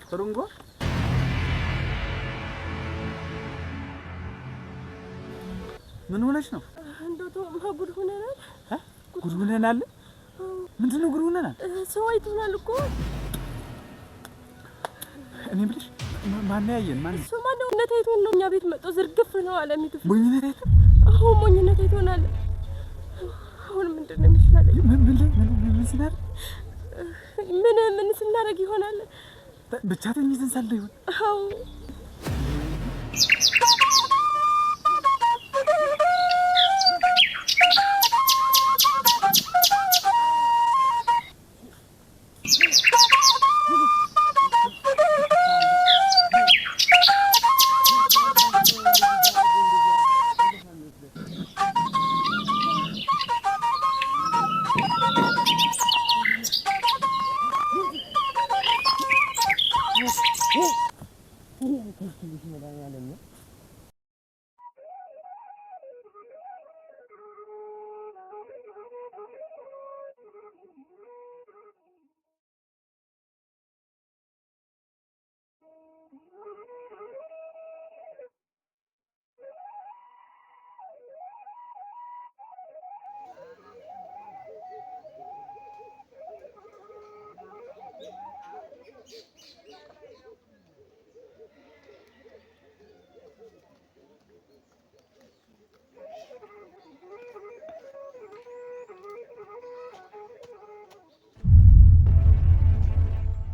ትርንጎ ምን ሆነሽ ነው? እንደው ተውማ ጉድ ሆነናል። ጉድ ሆነናል? ምንድን ነው ጉድ ሆነናል? ሰው አይቶናል እኮ። እኔ የምልሽ ማን ያየን? ማን እሱ ማነው? ሞኝነት አይቶን ነው እኛ ቤት መጥቶ ዝርግፍ ነው አለ የሚግፍ። ሞኝነት አይቶን? አዎ ሞኝነት አይቶናል። አሁን ምንድን ነው የሚሻለኝ? ምን ምን ምን ምን ስናደርግ ምን ምን ስናደርግ ይሆናል? ብቻ ተኝተን ሳለ ይሆን? አዎ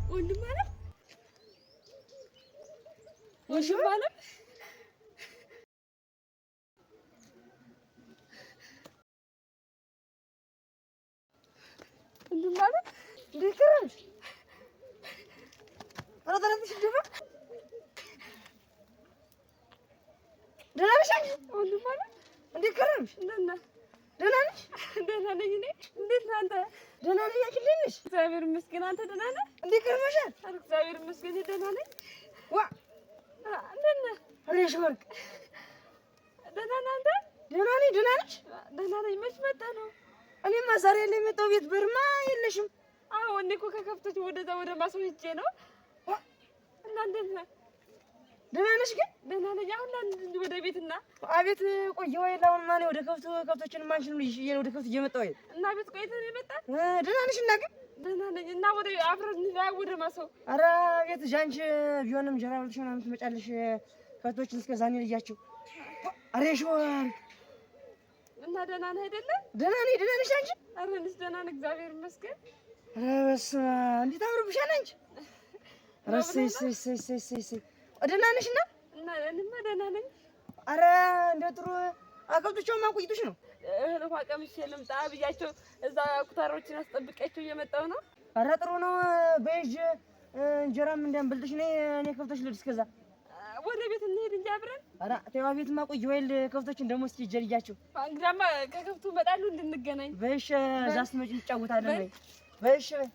ወንድም አለ ወንድም አለ ወንድም አለ እንዴት ከረምሽ? ኧረ ተነስተሽ እንደማ ደህና ነሽ አንቺ? ወንድም አለ እንዴት ከረምሽ? ደህና ደህና ነሽ? ደህና ነኝ እኔ። እንዴት ነህ አንተ? ደህና ነኝ። አንቺ እንዴት ነሽ? እግዚአብሔር ይመስገን። አንተ ደህና ነህ? እንዴት ከርመሻል? ኧረ እግዚአብሔር ይመስገን ደህና ነኝ። ዋ እንዴት ነህ? ኧረ የሺ ወርቅ ደህና ነህ አንተ? ደህና ነኝ። ደህና ነሽ? ደህና ነኝ። መች መጣህ ነው? እኔማ ዛሬ ላይ የመጣው ቤት በርማ የለሽም። አዎ እኔ እኮ ከከብቶች ወደዛ ወደ ማሰው ሄጄ ነው። እና እንዴት ነህ? ደህና ነሽ ግን? ደህና ነኝ። አሁን ና እንሂድ ወደ ቤትና አቤት ቆየሁ አይደል? አሁንማ እኔ ወደ ከብቱ ከብቶችን ማንሽን ልጅ ወደ ከብቱ እየመጣሁ አይደል? እና ቤት ቆይተህ ነው የመጣህ? ደህና ነሽ እና ግን? ደህና ነኝ። እና ወደ አብረን እንሂድ ወደ ማሰው። ኧረ ቤት ጃንቺ ቢሆንም እንጀራ በልተሽ ምናምን ትመጫለሽ። ከብቶችን እስከዛ እኔ ልያቸው። ኧረ የሺ ወርቅ እና ደህና ነህ አይደለ? ደህና ነኝ። ደህና ነሽ አንቺ? ኧረ እኔስ ደህና ነኝ እግዚአብሔር ይመስገን። ኧረ በስመ አብ እንዴት አምሮብሻል አንቺ። ኧረ እሰይ እሰይ እሰይ እሰይ እሰይ እሰይ። ደህና ነሽ እና? እና እኔማ ደህና ነኝ። ኧረ እንደው ጥሩ ከብቶቿማ ቆይቶሽ ነው? እህል ውሃ ቀምሼ ልምጣ ብያቸው እዛ ኩታሮችን አስጠብቄያቸው እየመጣሁ ነው። ኧረ ጥሩ ነው። በይ ሂጅ እንጀራም እንዳንበልጥሽ ነይ። እኔ ከብቶች ልሂድ እስከዛ። ወደ ቤት እንሂድ እንጂ አብረን። ኧረ ተይዋ ቤትማ ቆየሁ አይደል? ከብቶችን ደግሞ እስኪ ሂጅ ልያቸው። እንግዲያማ ከከብቱ እመጣለሁ እንድንገናኝ። በይ እሺ፣ እዛ ስትመጪ እንጫወታለን። በይ በይ እሺ በይ።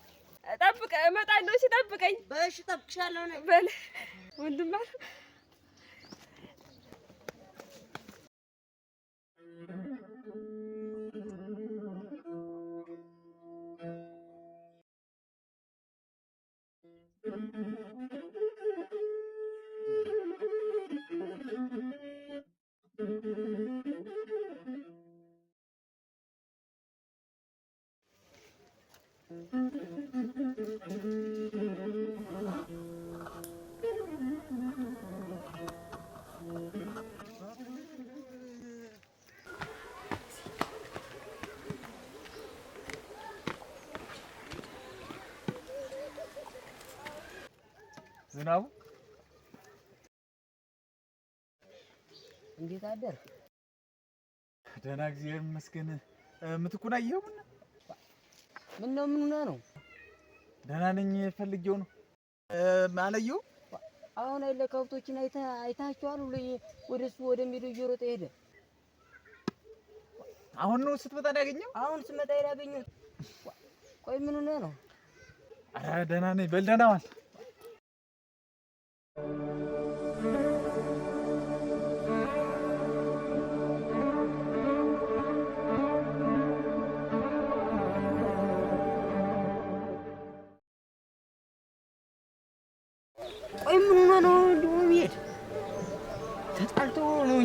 ጠብቀ እመጣለሁ። እሺ ጠብቀኝ። በይ እሺ እጠብቅሻለሁ። ነይ በል ወንድም አለ። ዝናቡ እንዴት አደርክ? ደህና እግዚአብሔር ይመስገን። ምትኩን አየኸው? ምን ምን ነው ምን ሆነህ ነው? ደህና ነኝ። ፈልጌው ነው አላየኸውም? አሁን አይደለ ከብቶችን አይተሃቸዋል? ሁሉ ወደ እሱ ወደሚሄደው እየሮጠ ሄደ። አሁን ነው ስትመጣ ነው ያገኘው? አሁን ስመጣ ያገኘሁት። ቆይ ምን ሆነህ ነው? ኧረ ደህና ነኝ። በል ደህና ዋል።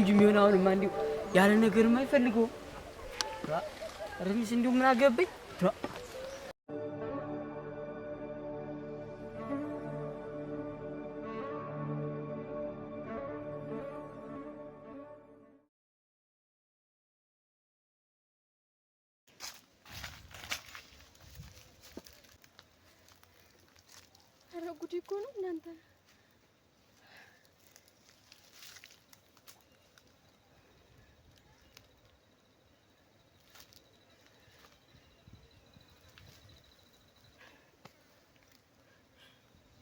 እንጂ የሚሆን አሁንማ እንዲሁ ያለ ነገርማ አይፈልገውም። ኧረ እኔስ እንዲሁ ምን አገባኝ? ኧረ ጉድ እኮ ነው እናንተ።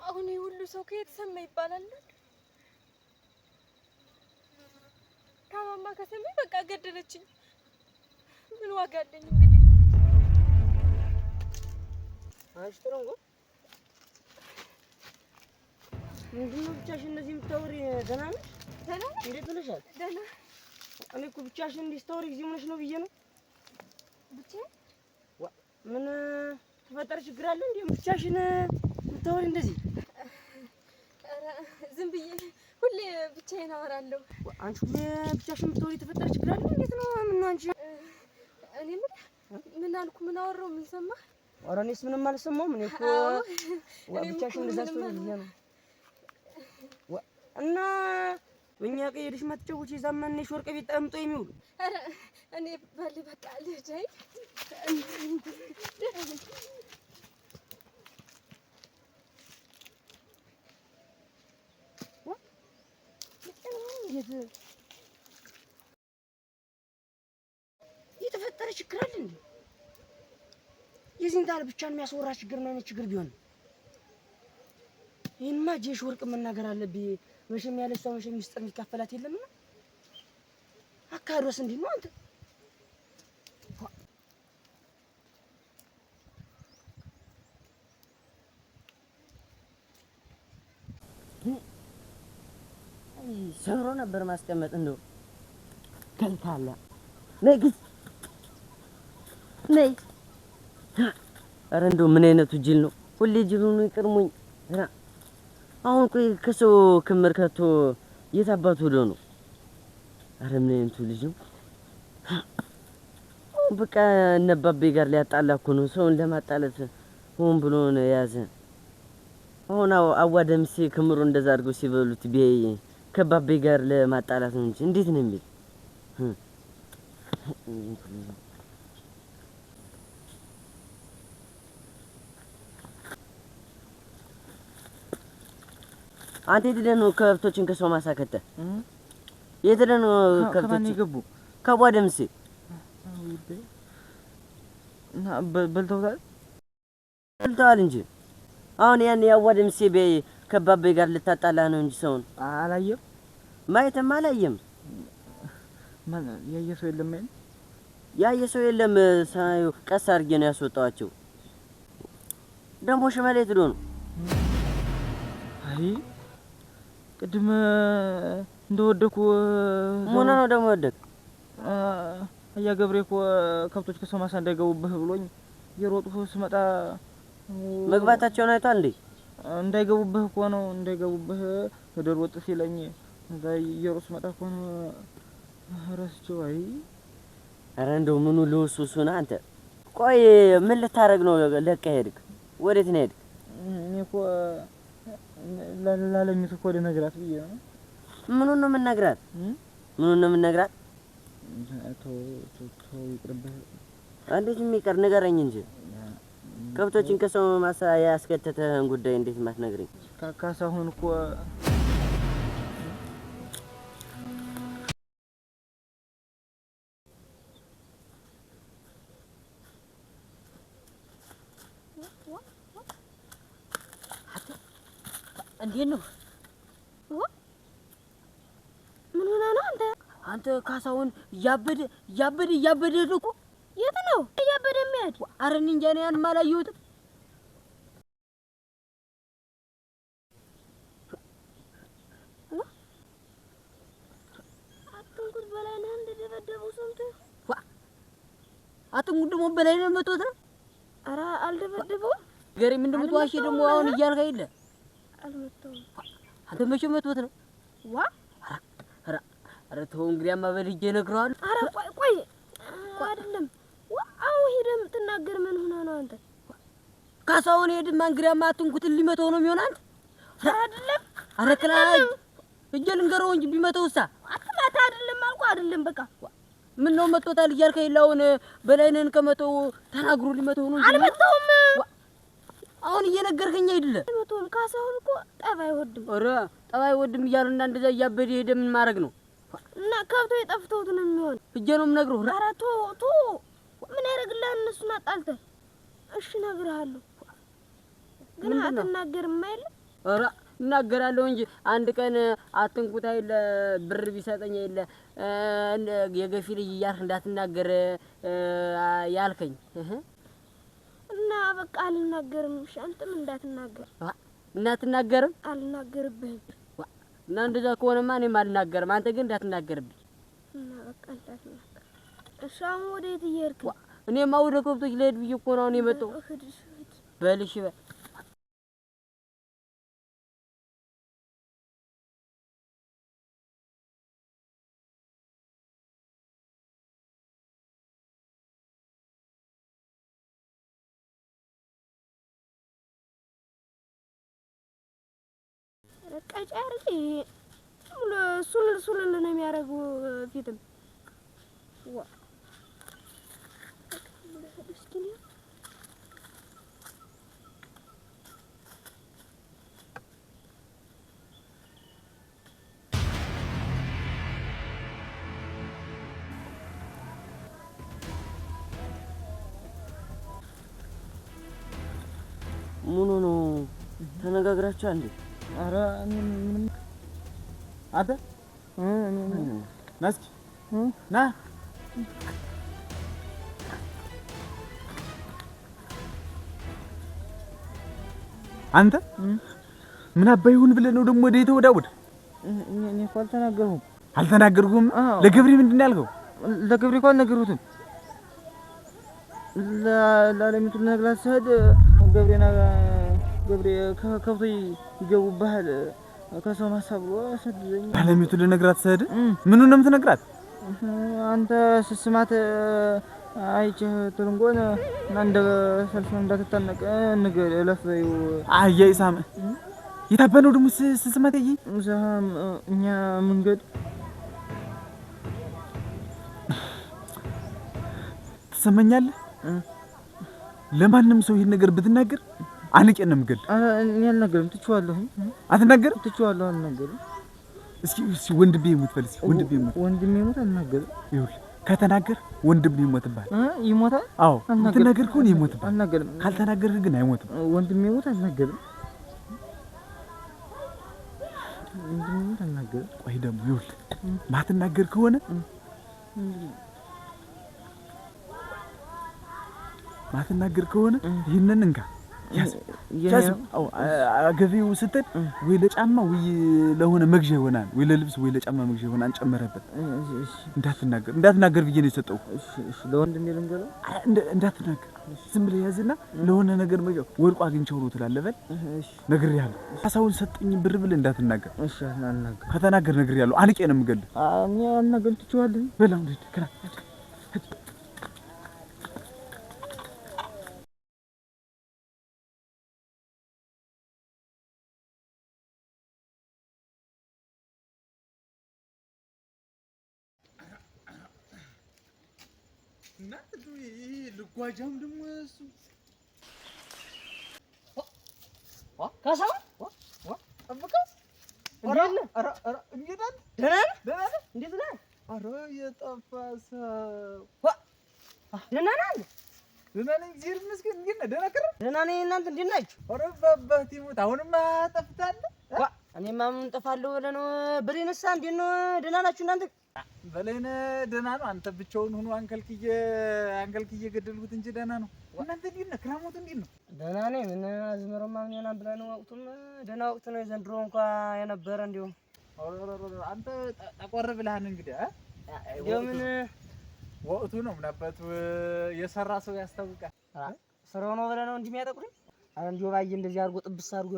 አሁን ይህ ሁሉ ሰው ከየት ሰማ ይባላል? ታማማ ከሰማኝ በቃ ገደለችኝ። ምን ዋጋ አለኝ እንግዲህ? አንቺ ጥሩንጎ ምንድን ነው ብቻሽን እንደዚህ የምታወሪ? ደህና ነሽ? ደህና ነኝ። እንዴት ሆነሻል? ደህና። እኔ እኮ ብቻሽን እንዲህ ስታወሪ ጊዜ ሆነሽ ነው ብዬ ነው። ብቻዬን? ምን ተፈጠረ? ችግር አለ እንዴ? ብቻሽን የምታወሪ እንደዚህ? ኧረ ዝም ብዬ ሁሌ ብቻዬን አወራለሁ። አንቺ ሁሌ ብቻሽን የምታወሪ የተፈጠረ ችግር አለ? እንዴት ነው? ምን ነው አንቺ? እኔ ምን አልኩ? ምን አወራሁ? ምን ሰማህ? ኧረ እኔስ ምንም አልሰማሁም። እኔ እኮ አዎ፣ እኔም ብቻሽን እኮ እንደዛ ምንም ስትሆኚ ብዬ ነው። እና እኛ ቀ ሄደሽ ማትጫወቺ የዛ ማነሽ ወርቅ ቤት ጠምጦ የሚውሉ? ኧረ እኔ በል በቃ ልሂድ። አይ የተፈጠረ ችግር አለ እንዴ? የዚህን ታህል ብቻን የሚያስወራ ችግር ምን አይነት ችግር ቢሆን ነው? ይሄንማ ጄሽ ወርቅ መናገር አለብኝ። መቼም ያለ እሷ መቼም ሚስጥር የሚካፈላት የለምና። አካሄዷስ እንዴት ነው አንተ? ሰብሮ ነበር ማስቀመጥ እንደው ከልካላ። ነይ ግዝ ነይ። ኧረ እንደው ምን አይነቱ ጅል ነው? ሁሌ ጅል ሆኖ ይቀርሙኝ። ኧረ አሁን ቆይ ከሰው ክምር ከቶ የት አባቱ ሄዶ ነው? ኧረ ምን አይነቱ ልጅ ነው? በቃ እነ አባቤ ጋር ሊያጣላ እኮ ነው። ሰውን ለማጣላት ሆን ብሎ ነው የያዘ። አሁን አዋደምሴ ክምሩ እንደዛ አድርገው ሲበሉት ቢያይ ከባቤ ጋር ለማጣላት ነው እንጂ እንዴት ነው የሚል? አንተ የት ሄደህ ነው ከብቶችን ከሰው ማሳ ከተህ? የት ሄደህ ነው ከማን ከብቶችን? የገቡ? ከቧ ደምሴ። እና በልተውታል? በልተዋል እንጂ። አሁን ያን ያዋ ደምሴ ቢያይ ከባቤ ጋር ልታጣላ ነው እንጂ ሰውን አላየም። ማየትም አላየም። ማን ያየ ሰው የለም አይደል? ያየ ሰው የለም። ሳዩ ቀስ አድርጌ ነው ያስወጣኋቸው። ደግሞ ሽመላ የት ሄዶ ነው? አይ ቅድም እንደወደኩ ምን ሆነህ ነው ደግሞ ወደቅ? አያ ገብሬ እኮ ከብቶች ከሰው ማሳ እንዳይገቡብህ ብሎኝ እየሮጥኩ ስመጣ መግባታቸውን አይቷል እንዴ? እንዳይገቡብህ እኮ ነው፣ እንዳይገቡብህ ወደ ሮጥ ሲለኝ እዛ እየሮጥኩ ስመጣ እኮ ነው ረስቼው። አይ ኧረ እንደው ምኑ ልውስውስ ነህ አንተ። ቆይ ምን ልታረግ ነው ለቀህ ሄድክ? ወዴት ነው ሄድክ? እኔ እኮ ላለሚቱ እኮ ልነግራት ብዬ ነው። ምኑን ነው የምንነግራት? ምኑን ነው የምንነግራት? ተው ተው ይቅርብህ። እንዴት የሚቀር ንገረኝ እንጂ። ከብቶችን ከሰው ማሳ ያስከተተህን ጉዳይ እንዴት የማትነግረኝ? ካሳሁን እኮ እንዴት ነው? ምን ሆነህ ነው አንተ? አንተ ካሳሁን እያበደ እያበደ እያበደ ሄደ እኮ። የት ነው እያበደ የሚሄድ? ኧረ እኔ እንጃ፣ እኔ ያንም አላየሁትም። አትንኩት በላይነህ እንደደበደበው ሰምቶ ይሆን? አትንኩት ደግሞ በላይነህ መቶት ነው። ኧረ አልደበደበውም። ገሬም እንደምትዋሽ ደግሞ አሁን እያልክ አይደለ? አልመታውም። አንተ መቼ መቶት ነው? ዋ ኧረ ኧረ ተው እንግዲያማ በልጄ እነግረዋለሁ። ኧረ ቆይ ቆይ አይደለም አሁን ሄደህ የምትናገር ምን ሆነህ ነው አንተ? ካሳሁን ሄድማ እንግዲያማ አትንኩትን ሊመተው ነው የሚሆን አንተ። አይደለም ኧረ ክላ ሂጅ ልንገረው እንጂ ቢመተውሳ አትማታ። አይደለም አልኩህ አይደለም በቃ ምን ነው መጥቶታል እያልከኝ አሁን በላይነህን ከመተው ተናግሮ ሊመተው ነው እንጂ አልመተውም። አሁን እየነገርከኝ አይደለ? አልመተውም። ካሳሁን እኮ ጠብ አይወድም። ኧረ ጠብ አይወድም እያሉ እና እንደዛ እያበደ ሄደ ምን ማድረግ ነው? እና ከብቶ የጠፍተውት ነው የሚሆን። ሂጅ ነው የምነግረው። ኧረ ተው ተው፣ ምን ያደርግልሃል እነሱን አጣልተህ። እሺ እነግርሃለሁ ግን አትናገርም አይደል? ኧረ እናገራለሁ እንጂ አንድ ቀን አትንኩት አይደለ ብር ቢሰጠኝ አይደለ የገፊ ልጅ እያልክ እንዳትናገር ያልከኝ እና በቃ አልናገርም። እሺ አንተም እንዳትናገር። እንዳትናገርም? አልናገርብህም። እና እንደዛ ከሆነማ እኔም አልናገርም፣ አንተ ግን እንዳትናገርብኝ። እና በቃ እንዳትናገር። እሺ አሁን ወደ የት እየሄድክ ነው? እኔማ ወደ ከብቶች ልሄድ ብዬ እኮ ነው አሁን የመጣሁ። ሂድ ሂድ። በል እሺ በል። ቀጫ አድርጌ ሱልል ሱልል ነው የሚያደርገው ፊትም ዋ እስኪ ምኑ ነው ተነጋግራችሁ እንዴ? ኧረ ምንም አንተ ና እስኪ ና። አንተ ምን አባይ ይሁን ብለህ ነው ደግሞ ወደ የተወዳወድ? እኔ እኮ አልተናገርኩም። አልተናገርኩም? ለገብሬ ምንድን ነው ያልከው? ለገብሬ እኮ አልነገርኩትም። ለአለሚቱ ልነግራት ስሄድ ገብሬና ገብሬ ከብቶ ይገቡብሃል ከሰው ማሳ ብሎ ሰደደኝ። አለሚቱ ልነግራት ስሄድ ምኑን ነው የምትነግራት? አንተ ስስማት አይቼህ ትልንጎን እና እንደ ሰልፍ እንዳትታነቅ ንገር እለፍ በይው። አያ ይሳም የታባ ነው ደግሞ ስስማት? ያየኝ እዛ እኛ መንገድ ትሰማኛለህ? ለማንም ሰው ይሄን ነገር ብትናገር አንቄ ነው የምገልህ። እኔ አልናገርም፣ ትቼዋለሁ። አትናገርም? ትቼዋለሁ፣ አልናገርም። እስኪ እስኪ ወንድሜ ይሙት በል እስኪ ወንድሜ ይሙት፣ ወንድሜ ይሙት፣ አልናገርም። ይኸውልህ ከተናገር ወንድሜ ይሞትብሃል። ይሞታል? አዎ፣ የምትናገር ከሆነ ይሞትብሃል። አልናገርም። ካልተናገርህ ግን አይሞትም። ወንድሜ ይሙት፣ አልናገርም። ወንድሜ ይሙት፣ አልናገርም። ቆይ ደግሞ ይኸውልህ ማትናገር ከሆነ ማትናገር ከሆነ ይህንን እንካ ያዝ። ገቢው ስትል ወይ ለጫማ ወይ ለሆነ መግዣ ይሆናል፣ ወይ ለልብስ ወይ ለጫማ መግዣ ይሆናል። ጨመረበት። እንዳትናገር እንዳትናገር ብዬ ነው የሰጠው። ለወንድሜ ልንገረው? እንዳትናገር ዝም ብለህ ያዝና ለሆነ ነገር መግዣ ወድቆ አግኝቼው ነው ትላለህ። በል ነግሬሃለሁ። ካሳሁን ሰጠኝ ብር ብለህ እንዳትናገር። ከተናገር ነግሬሃለሁ፣ አንቄ ነው የምገልህ። እኔ አልናገርም፣ ትቼዋለሁ። በል አሁን ሂድ ክራ ልጓጃም ደግሞ እሱ ካሳሁን ጠብቀው። እንዴት ነህ? ደህና ነህ? እንዴት ነህ? ኧረ የጠፋ ሰው ደህና ነህ? ደህና ነኝ፣ እግዚአብሔር ይመስገን። እንዴት ነህ? ደህና ከረምክ? ደህና ነኝ። እናንተ እንዴት ናችሁ? ኧረ በአባቴ ሞት አሁንማ ጠፍተሃል። እኔማ ምን ጠፋለሁ ብለህ ነው? በሌነሳ እንዴት ነው? ደህና ናችሁ እናንተ? በላይነህ ደህና ነው። አንተ ብቻውን ሆኖ አንከልክዬ አንከልክዬ ገደልኩት እንጂ ደህና ነው። እናንተ እንዴት ነህ? ክራሞት እንዴት ነው? ደህና ነኝ። ምን አዝመራማ ምን ይሆናል ብለህ ነው? ወቅቱም ደህና ወቅት ነው የዘንድሮ እንኳ የነበረ እንዲሁ። አንተ ጠቆር ብለሃል እንግዲህ እ እንዲያው ምን ወቅቱ ነው። ምን አባቱ የሰራ ሰው ያስታውቃል። ስራው ነው ብለህ ነው እንዲህ የሚያጠቁረኝ? ኧረ እንደው ባዬ እንደዚህ አድርጎ ጥብስ አድርጎ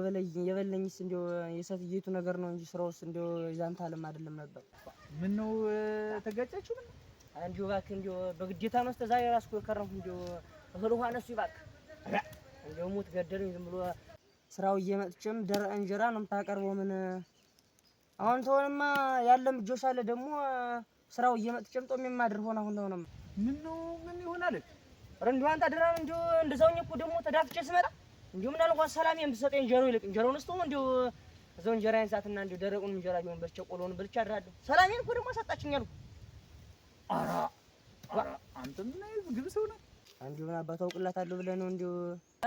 የበለኝስ እንደው የሴትየይቱ ነገር ነው እንጂ ስራውስ እንደው የዛንተ ዓለም አይደለም ነበር። ምን ነው ተጋጫችሁ? ምን እንደው እባክህ እንደው በግዴታ ነው እስከ ዛሬ እራሱ እኮ የከረምኩ እንደው እህል ውሃ ነሱ እባክህ እንደው ሙት ገደሉኝ። ዝም ብሎ ስራው እየመጥቼም ደረቅ እንጀራ ነው የምታቀርበው። ምን አሁን ተሆንማ ያለም እጆች አለ ደግሞ ስራው እየመጥቼም ጦም የማድር ሆነ። አሁን ተሆነማ ምን ነው ምን ይሆናል? ኧረ እንደው አንተ አደራ እንደው እንደዛውኝ እኮ ደግሞ ተዳፍቼ ስመጣ እንደው ምን አልኳት ሰላሜን ብትሰጠኝ እንጀራው ይልቅ እንጀራውን እስቶ እንደው እዛው እንጀራዬን ሳትና እንደው ደረቁን እንጀራ ቢሆን በልቼ ቆሎውን በልቼ አድራለሁ። ሰላሜን እኮ ደግሞ አሳጣችኝ አልኩ። ኧረ አንተ ምን አይነት ግብ ሰው ነህ? እንደው ምን አባቱ አውቅላታለሁ ብለህ ነው? እንደው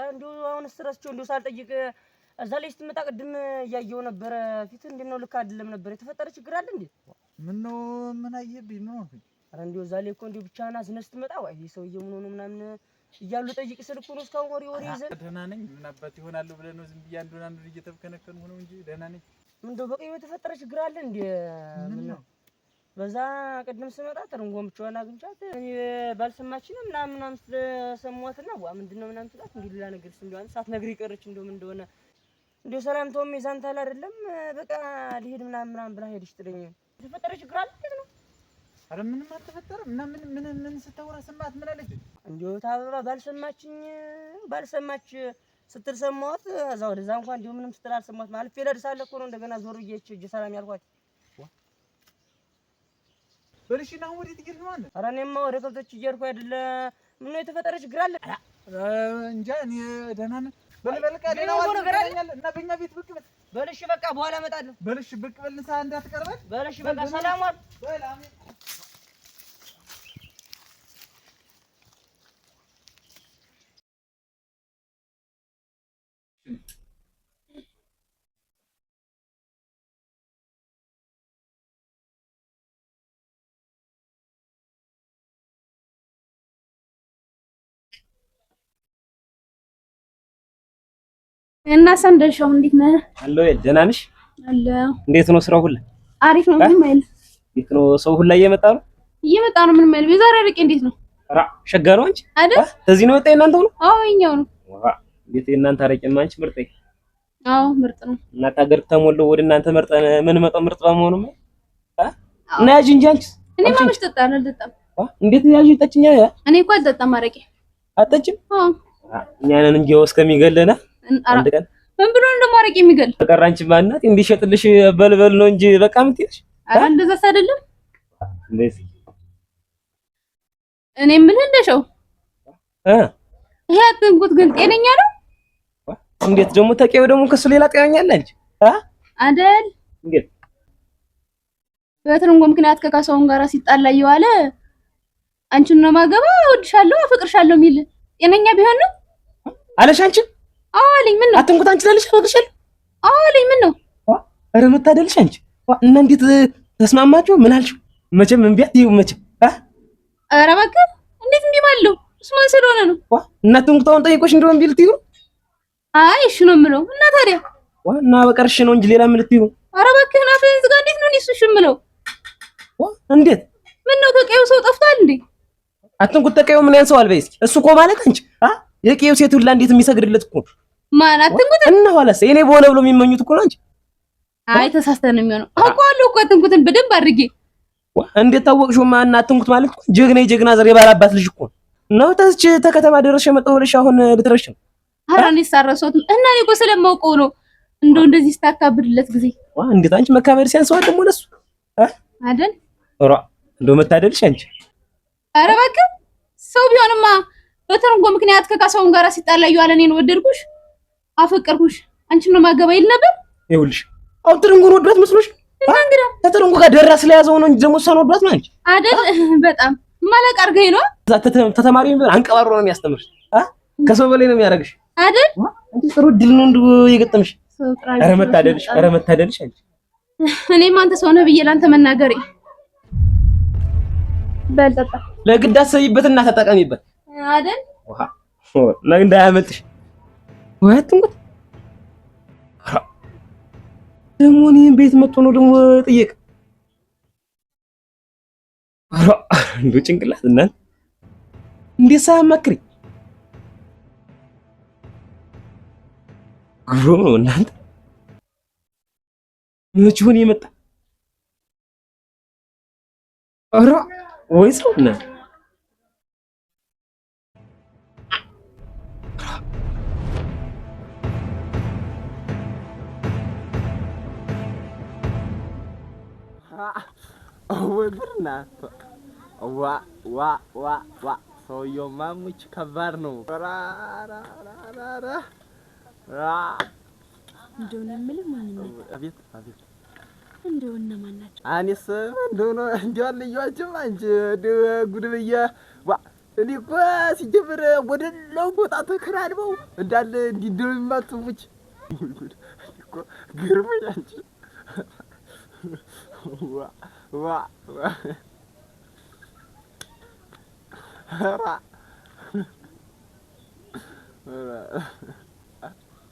እንደው አሁንስ ረስቼው እንደው ሳልጠይቅ እዛ ላይ ስትመጣ ቅድም እያየሁ ነበረ። ፊትህ እንዴት ነው? ልክ አይደለም ነበር። የተፈጠረ ችግር አለ እንዴ? ምን ነው ምን አየህብኝ? ምን ሆንኩኝ? ኧረ እንደው እዛ ላይ እኮ እንደው ብቻህን አዝነህ ስትመጣ ወይ ይሄ ሰውዬ ምን ሆኖ ምናምን እያሉ ጠይቅ ስል እኮ ነው እስካሁን ወሬ ወሬ ይዘን። ደህና ነኝ። ምን አባት ይሆናለሁ ብለህ ነው? ዝም ብዬ አንዱን አንዱን እየተብከነከንኩ ነው እንጂ ደህና ነኝ። እንደው በቀዩ የተፈጠረ ችግር አለ እንዴ? ምን ነው? በዛ ቅድም ስመጣ ትርንጎም ብቻዋን አግኝቻት እኔ ባልሰማችኝ ምናምን ምናምን ስለሰማኋትና ዋ ምንድን ነው ምናምን ስላት እንዲሁ ሌላ ነገር እንደው አንተ ሳትነግሪኝ ቀረች። እንደው ምን እንደሆነ እንደው ሰላምታውም የዛንታል አይደለም በቃ ልሄድ ምናምን ምናምን ብላ ሄደች። ጥለኝ የተፈጠረ ችግር አለ እንዴት ነው? ኧረ ምንም አልተፈጠረም። እና ምን ምን ምን ስታወራ ሰማት? ምን አለች? እንደው ታበባ ባልሰማችኝ ባልሰማች ስትል ሰማኋት። እዛ ወደዛ እንኳን እንደው ምንም ስትል አልሰማኋትም። አልፌ እደርሳለሁ እኮ ነው እንደገና ዞር ብዬ እጅ ሰላም ያልኳት። በል እሺ፣ እና አሁን ወዴት እየሄድክ ነው አንተ? ኧረ እኔማ ወደ ከብቶች እየሄድኩ አይደለ። ምነው የተፈጠረ ችግር አለ? እንጃ እኔ ደህና ነኝ። በል በል በቃ ደህና ዋል ነገር አለ? እና በእኛ ቤት ብቅ በል። በል እሺ በቃ በኋላ እመጣለሁ። በል እሺ ብቅ በል፣ ንስሀ እንዳትቀርበን። በል እሺ በቃ ሰላም ዋል። በል አሜን። እና ሰንደሻው እንዴት ነህ? አለሁ። ደህና ነሽ? አለሁ። እንዴት ነው ስራው ሁላ? አሪፍ ነው። ምንም አይልም። እንዴት ነው ሰው ሁላ እየመጣ ነው? እየመጣ ነው። ምንም አይልም። የዛሬ አረቄ እንዴት ነው? ራ ሸጋ ነው አንቺ አይደል? ተዚህ ነው የወጣ የእናንተው ነው? አዎ የእኛው ነው። ዋ እንዴት የእናንተ አረቄማ አንቺ ምርጥ። አዎ ምርጥ ነው። እናንተ ሀገር ተሞልቶ ወደ እናንተ መርጠን ምን መጣው ምርጥ በመሆኑ ነው። እና ያዥ እንጂ አንቺስ። እኔማ መች እጠጣለሁ? አልጠጣም። እንዴት ያዥ ጠጭኛ? እኔ እኮ አልጠጣም አረቄ። አትጠጭም? አዎ እኛ ነን እንጂ እስከሚገለና አንድ ቀን ምን ብሎ ነው ደግሞ አረቄ የሚገል? በቀር አንቺ ማናት እንዲሸጥልሽ በልበል ነው እንጂ በቃ የምትይልሽ። ኧረ እንደዛስ አይደለም። እንዴት እኔ የምልህ እንደሸው ይሄ አትንኩት ግን ጤነኛ ነው? እንዴት ደግሞ ተቀየው ደግሞ ከሱ ሌላ ጤነኛ አለ አንቺ? አይደል? እንዴት በትርንጎ ምክንያት ከካሳሁን ጋር ሲጣላ እየዋለ አንቺን ነው ማገባ፣ እወድሻለሁ፣ አፈቅርሻለሁ የሚል ጤነኛ ቢሆን ነው አለሽ አንቺ? አዎ አለኝ። ምን ነው አትንኩት አንቺ ላለሽ አፈቅርሻለሁ? አዎ አለኝ። ምን ነው ኧረ መታደልሽ አንቺ። እና እንዴት ተስማማችሁ? ምን አልሽው? መቼም እምቢ አትይው መቼም። ኧረ እባክህ እንዴት እምቢ እማለሁ? እሱ ማን ስለሆነ ነው? እና አትንኩት አሁን ጠይቆሽ እንደው እምቢ ልትይው ነው? አይ እሺ ነው የምለው። እና ታዲያ እና በቀር እሺ ነው እንጂ ሌላ ምን ልትይው? ኧረ እባክህን አፍህን ዝጋ። እንዴት ነው እኔ እሱ እሺ የምለው? እንዴት ምን ነው ከቀዩ ሰው ጠፍቷል እንዴ? አትንኩት ተቀየው ምን ያንሰዋል? በይ እስኪ እሱ እኮ ማለት አንቺ የቀየው ሴት ሁላ እንዴት የሚሰግድለት እኮ ማን አትንኩት እና ኋላስ የኔ በሆነ ብሎ የሚመኙት እኮ ነው አንቺ። አይ ተሳስተህ ነው የሚሆነው። አውቀዋለሁ እኮ አትንኩትን በደንብ አድርጌ። እንዴት ታወቅሽው? ማን አትንኩት ማለት እኮ ጀግና የጀግና ዘር የባላባት ልጅ እኮ ነው። ተስች ተከተማ ደረስሽ የመጣው ብለሽ አሁን ልትረሽ ነው? ኧረ እኔስ አልረሳሁትም። እና እኔ እኮ ስለማውቀው ነው እንደው እንደዚህ ስታካብድለት ጊዜ። ዋ እንዴት አንቺ መካበድ ሲያንሰዋል ደግሞ ለሱ አይደል? ኧረ እንደው መታደልሽ አንቺ። ኧረ እባክህ ሰው ቢሆንማ በትርንጎ ምክንያት ከካሳሁን ጋር ሲጣላ እየዋለ እኔን ወደድኩሽ፣ አፈቀርኩሽ፣ አንቺን ነው ማገባ ይል ነበር። ይኸውልሽ አሁን ትርንጎን ወዷት መስሎሽ? እና እንግዳ ከትርንጎ ጋር ደራ ስለያዘው ነው እንጂ ደግሞ እሷን ወዷት ነው አንቺ አይደል? በጣም ማለቅ አድርገኝ ነው። እዛ ተተማሪ ቢሆን አንቀባሮ ነው የሚያስተምርሽ። ከሰው በላይ ነው የሚያደርግሽ አይደል? አንቺ ጥሩ እድል ነው እንደው የገጠምሽ። ኧረ መታደልሽ፣ ኧረ መታደልሽ አንቺ። እኔም አንተ ሰው ነህ ብዬ ላንተ መናገሬ። በል ጠጣ። ለግድ አስቢበትና ተጠቀሚበት አይደል? ውሃ እንዳያመልጥሽ። ወይ አትንኩት። ደግሞ እኔን ቤት መጥቶ ነው ደግሞ ጥየቅ። እንደው ጭንቅላት እናንተ እንዴት ሳያማክሪ ግሩም ነው እናንተ። መች ሆነ የመጣ? ኧረ ወይ ሰው እናንተ። ወይ ጉድና! ዋ ዋ ዋ ዋ፣ ሰውየውማ ሙች ከባድ ነው። ራ ራ። እንደው ነው የምልህ ማንነት። አቤት አቤት። እንደው እነማን ናቸው? እኔስ እንደው ነው እንደው አልለየኋቸውም። አንቺ እንደው ጉድ ብዬ ዋ፣ እኔ እኮ ሲጀምር ወደላው ቦታ ተከራርበው እንዳለ እንዲህ እንደው የሚማቱ ሙች፣ ወይ ጉድ! እኔ እኮ ግርሞኝ አንቺ። ዋ ዋ ዋ፣ ራ፣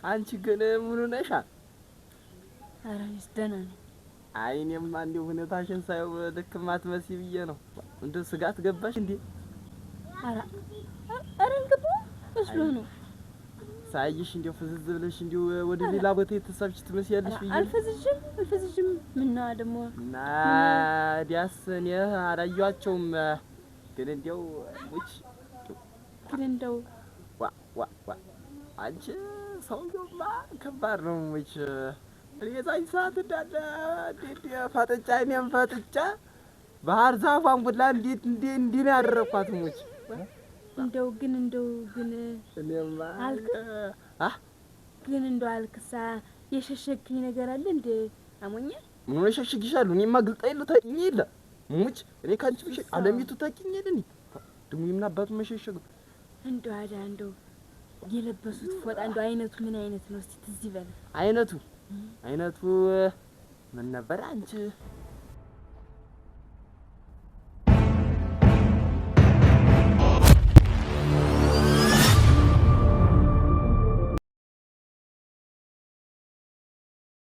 አንቺ ግን ምን ሆነሻል? ኧረ እኔስ ደህና ነኝ። አይ እኔማ እንደው ሁኔታሽን ሳየው ልክ ማትመሲ ብዬ ነው። እንደው ስጋት ገባሽ እንዴ? ኧረ ኧረ አልገባሁም፣ መስሎህ ነው። ሳይሽ እንደው ፍዝዝ ብለሽ እንደው ወደ ሌላ ቦታ የተሳብሽ ትመስያለሽ ብዬ ነው። አልፈዝዥም አልፈዝዥም። ምነዋ ደግሞ? እና ዲያስ እኔ አላየኋቸውም፣ ግን እንደው ሙች ግን እንደው ዋ ዋ ዋ፣ አንቺ ሰውየውማ ከባድ ነው ሙች። እኔ የዛኝ ሰዓት እንዳለ እንዴት ፈጥጫ፣ እኔም ፈጥጫ ባህር ዛፏን ሁላ እንዴት እንዴ እንዲህ ነው ያደረኳት ሙች። እንደው ግን እንደው ግን እኔማ አልክ አ ግን እንደው አልክሳ የሸሸግኝ ነገር አለ እንዴ? አሞኛል። ምን ሆነሽ ሸሽግሻለሁ? እኔማ ግልጣ የለ ታውቂኝ የለ ሙች። እኔ ከአንቺ ብሽ አለሚቱ ታውቂኝ የለ። እኔ ደግሞ የምን አባቱ መሸሸግ? እንደው አዳ እንደው የለበሱት ፎጣ እንደው አይነቱ ምን አይነት ነው? እስቲ ትዝ ይበል። አይነቱ ምን ነበር አንቺ?